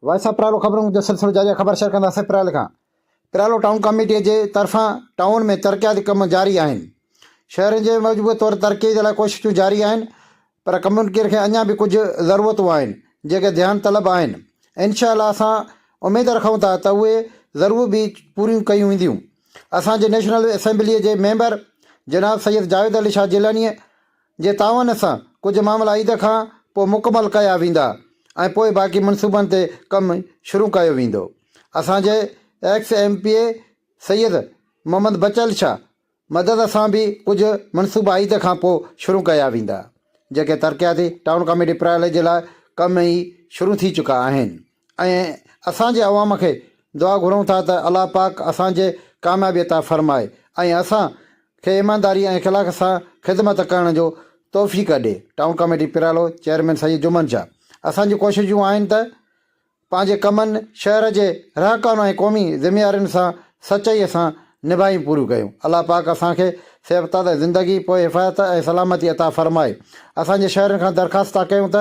Voice of پرالو خبرن جو سلسلو جاري آهي خبر شيئر ڪنداسين پرالي کان پرالو ٽائون ڪميٽي جي طرفان ٽائون ۾ ترقياتي ڪم جاري آهن شهرين جي مجموعي طور ترقي جي لاء ڪوششون جاري آهن پر ڪميونٽي کي اڃا به ڪجهه ضرورتون آهن جيڪي ڌيان طلب آهن انشاء الله اسان اميد رکون ٿا ته اهي ضرور به پوريون ڪيون وينديون اسان جي نيشنل اسيمبلي جي ميمبر جناب سيد جاويد علي شاهه جيلاني جي تعاون سان ڪجهه معاملا عيد کان پوء مڪمل ڪيا ويندا ۽ پوء باقي منصوبن تي ڪم شروع ڪيو ويندو. اسان جي ex M P A Syed Muhammad Bachal Shah مدد سان به ڪجهه منصوبا عيد کان پوء شروع ڪيا ويندا جيڪي ترقياتي ٽائون ڪميٽي پرائلي جي لاء ڪم ئي شروع ٿي چڪا آهن ۽ اسان جي عوام کي دعا گهرون ٿا ته الله پاڪ اسان جي ڪاميابي عطا فرمائي ۽ اسان کي ايمانداري ۽ اخلاق سان خدمت ڪرڻ جو توفيق ڏي. Town committee Paralo chairman Syed Juman Shah اسان جون ڪوششون آهن ته پنهنجي ڪمن شهر جي رهاڪن ۽ قومي ذميوارين سان سچائي سان نڀائي پوريون ڪيون. الله پاڪ اسان کي صحت زندگي پوء حفاظت ۽ سلامتي عطا فرمائي. اسان جي شهرين کان درخواست ٿا ڪيون ته.